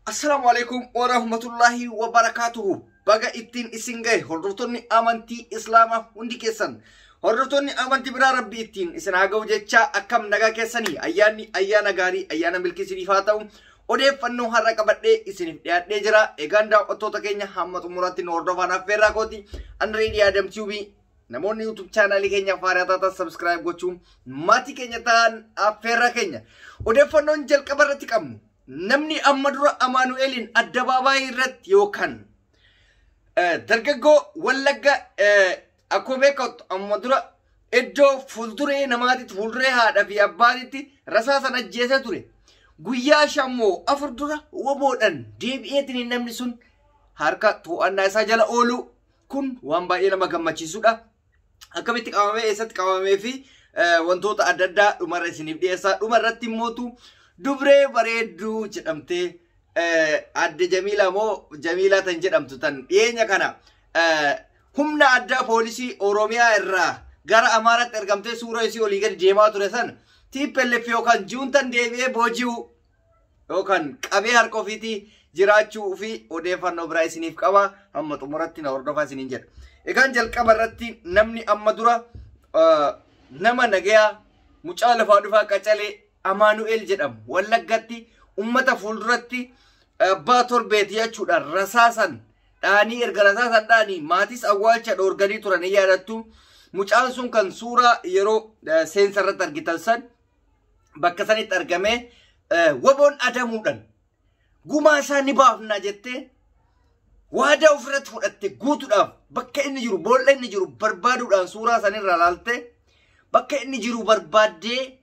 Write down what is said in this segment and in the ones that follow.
Assalaamu alaikum wa rahmatullahi wa barakaatuhu. Baga ittiin isin gahe hordoftoonni amantii Islaamaa hundi keessan. Hordoftoonni amantii biraa Rabbi ittiin isin haa ga'u jechaa, akkam nagaa keessanii? Ayyaanni ayyaana gaarii, ayyaana milkii isiniif haa ta'u. Odeeffannoo har'a qabadhee isiniif dhiyaadhee jira. Egaan daawwattoota keenya, hamma xumuraatti nu hordofaan affeerraa kooti. Andreedii Adam Tube. Namoonni YouTube chaanaalii keenya haaraa taatan subscribe gochuun maatii keenya ta'an affeerraa keenya. Odeeffannoon jalqaba irratti qabnu, namni amma dura Amaanu'eeliin addabaabaayii irratti yookaan dargaggoo Wallagga, akkuma beekamu amma dura iddoo fuulduree namaatitti, fuulduree haadha fi abbaatitti rasaasan ajjeesee ture. Guyyaa 5 moo 4 dura woboodhaan deebi'eetiin namni sun harka to'annaa isaa jala oolu kun waan baay'ee nama gammachiisudha. Akkamitti qabamee, eessatti qabamee fi wantoota adda addaa dhumarra isiniif dhiyeessaa. Dhumarratti immootu dubree bareedduu jedhamtee adde Jamiilaa moo Jamiilaa tan jedhamtu, tan dhiyeenya kana humna addaa poolisii Oromiyaa irraa gara Amaaraatti ergamtee suura isii olii gadi deemaa ture san, TPLF yookaan juuntan deebi'ee booji'u yookaan qabee harka ofiitii jiraachuu fi odeeffannoo biraa isiniif qaba. Hamma xumuratti na hordofaa isiniin jedha. Egaan jalqaba irratti namni amma dura nama nagayaa, mucaa lafaa dhufaa qacalee Amaanu'eel jedhamu, Wallaggatti ummata fuulduratti abbaa torbeeti jechuudha, rasaasan dhaanii, erga rasaasan dhaanii maatis awwaalcha dhoorganii turan ni yaadattu. Mucaan sun kan suuraa yeroo seensa irratti argitan san bakka sanitti argamee, woboon adamuudhaan gumaa isaa ni baafna jettee waadaa ofirratti fudhatte guutuudhaaf bakka inni jiru, boolla inni jiru barbaaduudhaan, suuraa sanirraa laaltee bakka inni jiru barbaaddee,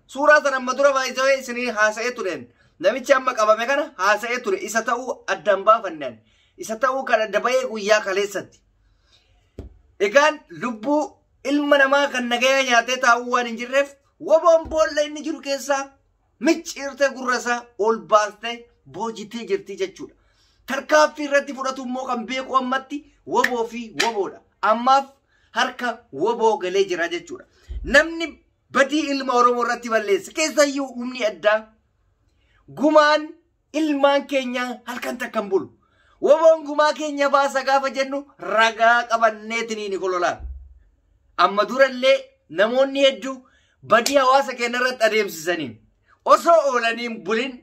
suuraa sana amma dura baay'isee isinii haasa'ee tureen, namichi amma qabame kana haasa'ee ture, isa ta'uu addaan baafannaan, isa ta'uu kan adda bahee guyyaa kaleessatti. Egaan lubbuu ilma namaa kan nagayaa nyaatee taa'uu waan hin jirreef, woboon boolla inni jiru keessaa micciirtee gurra isaa ol baastee boojitee jirti jechuudha. Tarkaaffii irratti fudhatu immoo kan beeku ammatti woboo fi woboodha. Ammaaf harka woboo galee jira jechuudha. Namni badii ilma Oromoo irratti balleesse, keessayyuu humni addaa, gumaan ilmaan keenya halkan takka hin bulu. Woboon gumaa keenya baasa gaafa jennu ragaa qabanneetiin ni kololaan. Amma durallee namoonni hedduu badii hawaasa keenya irratti adeemsisaniin osoo oolanii hin bulin,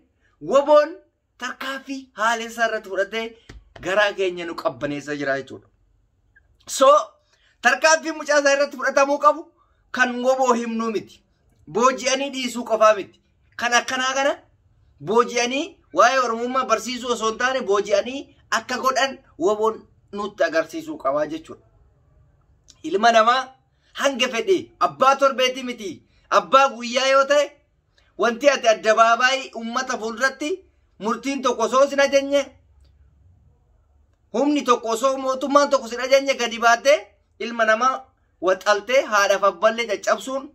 woboon tarkaaffii haala isaa irratti fudhatee garaa keenya nu qabbaneessaa jira jechuudha. So tarkaaffii mucaa isaa irratti fudhatamuu qabu kan woboo himnuu miti. Booji'anii dhiisuu qofaa miti. Kan akkanaa kana booji'anii waa'ee Oromummaa barsiisuu osoo hin taane, booji'anii akka godhan woboon nutti agarsiisuu qabaa jechuudha. Ilma namaa hanga fedhe abbaa torbeeti miti, abbaa guyyaa yoo ta'e, wanti ati addabaabaayii uummata fuulduratti murtiin tokko osoo sin ajajne, humni tokko osoo, mootummaan tokko sin ajajne, gadi baatee ilma namaa waxaltee haadhaaf abballee caccabsuun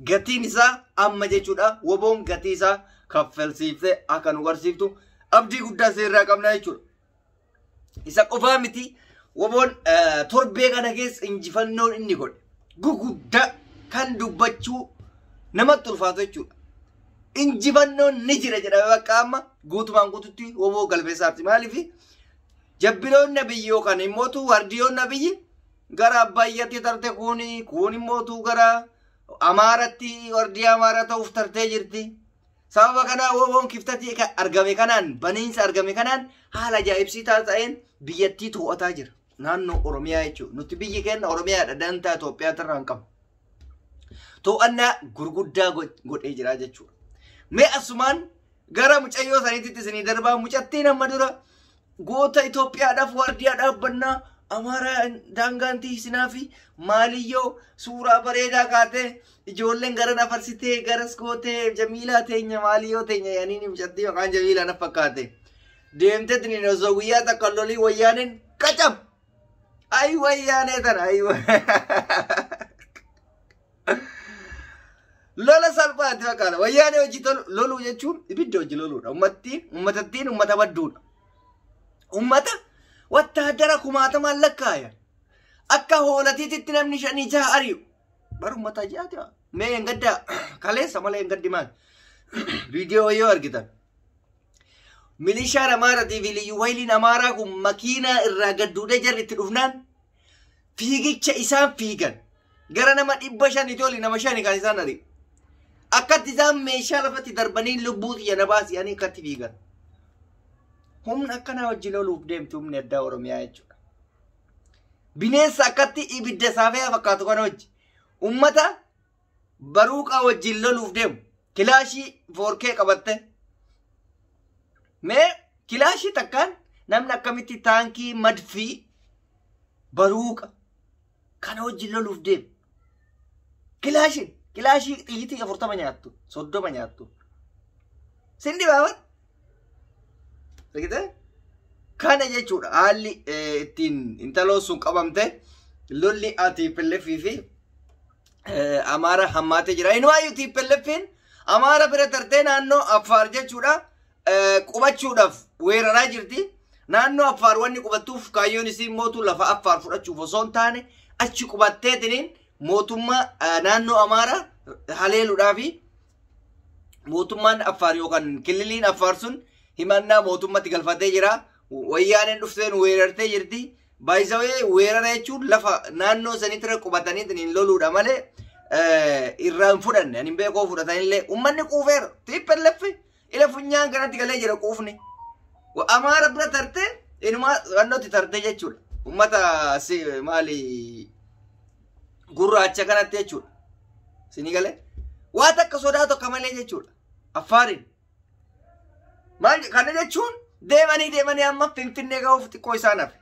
gatiin isaa amma jechuudha. Woboon gatii isaa kaffalsiiftee akka nu agarsiiftu abdii guddaa seerraa qabna jechuudha. Isa qofaa miti, woboon torbee kana keessa injifannoon inni godhe guguddaa kan dubbachuu namatti ulfaatu jechuudha. Injifannoon ni jira jedhame bakka amma guutumaan guututti woboo galmeessaati. Maaliif? Jabbiloonni biyyi yookaan immootu wardiyoonni biyyi gara Abbaayyaatti tarte, kuni kun immootu gara Amaaratti wardiyaa Amaaraa ta'uuf tartee jirti. Sababa kanaa woboon kiftatii argame kanaan, baniinsa argame kanaan, haala ajaa'ibsiisaa ta'een biyyattii to'ataa jira. Naannoo Oromiyaa jechuudha. Nuti biyyi keenya Oromiyaadha, dantaa Itoophiyaa irraa hin qabu. To'annaa gurguddaa godhee jira jechuudha. Mee asumaan gara mucayyoo saniitti isinii darbaa. Mucattiin amma dura goota Itoophiyaadhaaf waardiyaa dhaabbannaa, Amaaraa daangaan tiisinaa fi maaliyyoo suuraa bareedaa kaatee ijoolleen gara nafarsitee garas gootee, Jamiilaa teenya, maaliyyoo teenya yaaniin, mucattii maqaan Jamiilaa na fakkaate. Deemtee tiniin osoo guyyaa takka lolii wayyaaneen qacam. Ayi wayyaanee tana, ayi. Lola salphaatti fakkaata. Wayyaanee hojii loluu jechuun ibidda hojii loluudha. Uummattiin uummatattiin uummata badduudha. Uummata wattaadara kumaatamaan lakkaayan. Akka hoolatiititti namni shanii jaha ari'u. Bar uummata jaati. Mee hin gaddaa kaleessa malee hin gaddi maal? Viidiyoo yoo argitan. Milishaan Amaaraatii fi Liyyuu Hayiliin Amaaraa kun makiinaa irraa gadduudhee jarri itti dhufnaan fiigicha isaan fiigan gara nama 500 oli nama 5 kan isaan ari'u. Akkatti isaan meeshaa lafatti darbanii lubbuu xiyya na baasanii akkatti fiigan. Humna akkanaa wajjin loluuf deemti humni addaa Oromiyaa jechuudha. Bineensa akkatti ibidda saafee fakkaatu kana wajji. Uummata baruuqaa wajjin loluuf deemu. Kilaashii 4K qabatte. Mee kilaashii takkaan namni akkamitti taankii madfii baruuqa kana wajjin loluuf deemu. Kilaashii xiyyitii 40 nyaattu 30 nyaattu. Sindi baabat. Argitee? Kana jechuudha haalli ittiin intaloo sun qabamte lolli TPLF fi Amaara hammaatee jira. Inumaayyuu TPLFin Amaara bira tartee naannoo Affaar jechuudha qubachuudhaaf weeraraa jirti. Naannoo Affaar wanni qubattuuf kaayyoon isii mootu lafa Affaar fudhachuuf osoo hin taane achi qubatteetiniin mootummaa naannoo Amaara haleeluudhaafi mootummaan Affaar yookaan kililiin Affaar sun himannaa mootummatti galfatee jira. Wayyaaneen dhufteen weerartee jirti. Baay'isawee weerara jechuun lafa naannoo sanitti qubatanii loluudha malee irraa hin fudhanne. Ani beekoo fudhatanillee uummanni quufeera. TPLF ila funyaan kanatti galee jira quufni. Amaara bira tartee inumaa wannootti tartee jechuudha. Uummata maali gurraacha kanatti jechuudha. Sinii galee waa takka sodaa tokko malee jechuudha. Affaariin. Maal kana jechuun deemanii deemanii amma Finfinnee gahuuf xiqqoo isaan hafe.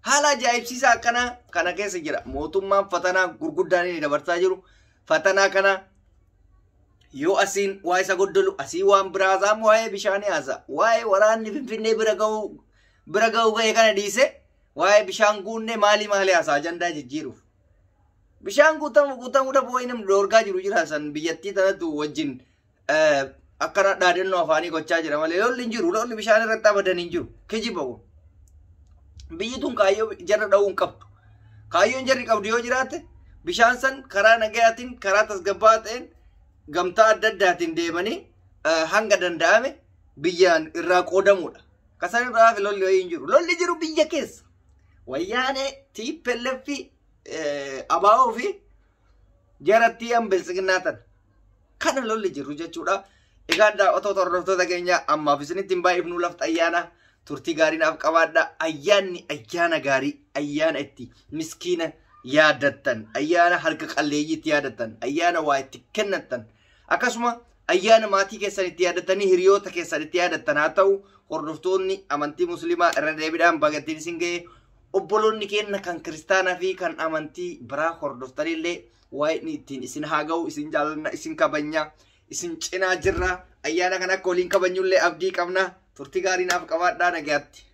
Haala ajaa'ibsiisaa akkanaa kana keessa jira. Mootummaan fatanaa gurguddaan inni dabarsaa jiru. Fatanaa kana yoo asiin waa isa goddolu asii waan biraa haasa'amu waa'ee bishaanii haasa'a. Waa'ee waraanni Finfinnee bira ga'u ga'e kana dhiise waa'ee bishaan guunnee maalii maalii haasa'a ajandaa jijjiiruuf. Bishaan guutamuu dhabu wayii namni dhoorgaa jiru jira san biyyattii tanatu wajjin akkana dhaadannoo afaanii gochaa jira malee lolli hin jiru lolli bishaan irratti abadan hin jiru kijiba kun. Biyyi tun kaayyoo jarra dha'uu hin qabdu. Kaayyoon jarri qabdu yoo jiraate bishaan san karaa nagayaatiin karaa tasgabbaa'aa ta'een gamtaa adda addaatiin deemanii hanga danda'ame biyyaan irraa qoodamuudha. Kasan irraa hafe lolli wayii hin jiru. Lolli jiru biyya keessa. Wayyaanee TPLF ABO fi jarattii biltsiginnaa tana. Kana lolli jiru jechuudha. Egaa daawwattoota hordoftoota keenya ammaaf isinitti hin baay'ifnu lafti ayyaana turtii gaarii naaf qabaadha. Ayyaanni ayyaana gaarii ayyaana itti miskiina yaadattan ayyaana harka qalleeyyii itti yaadattan ayyaana waa itti kennattan akkasuma ayyaana maatii keessan itti yaadattanii hiriyoota keessan itti yaadattan haa ta'u hordoftoonni amantii musliimaa irra deebiidhaan bagattiin isin ga'e obboloonni keenya kan kiristaanaa fi kan amantii biraa hordoftanillee waa'ee ittiin isin haa ga'u isin jaalanna isin kabajna isin cinaa jirra ayyaana kana akka waliin kabajnullee abdii qabna turtii gaarii naaf qabaadhaa nagaatti.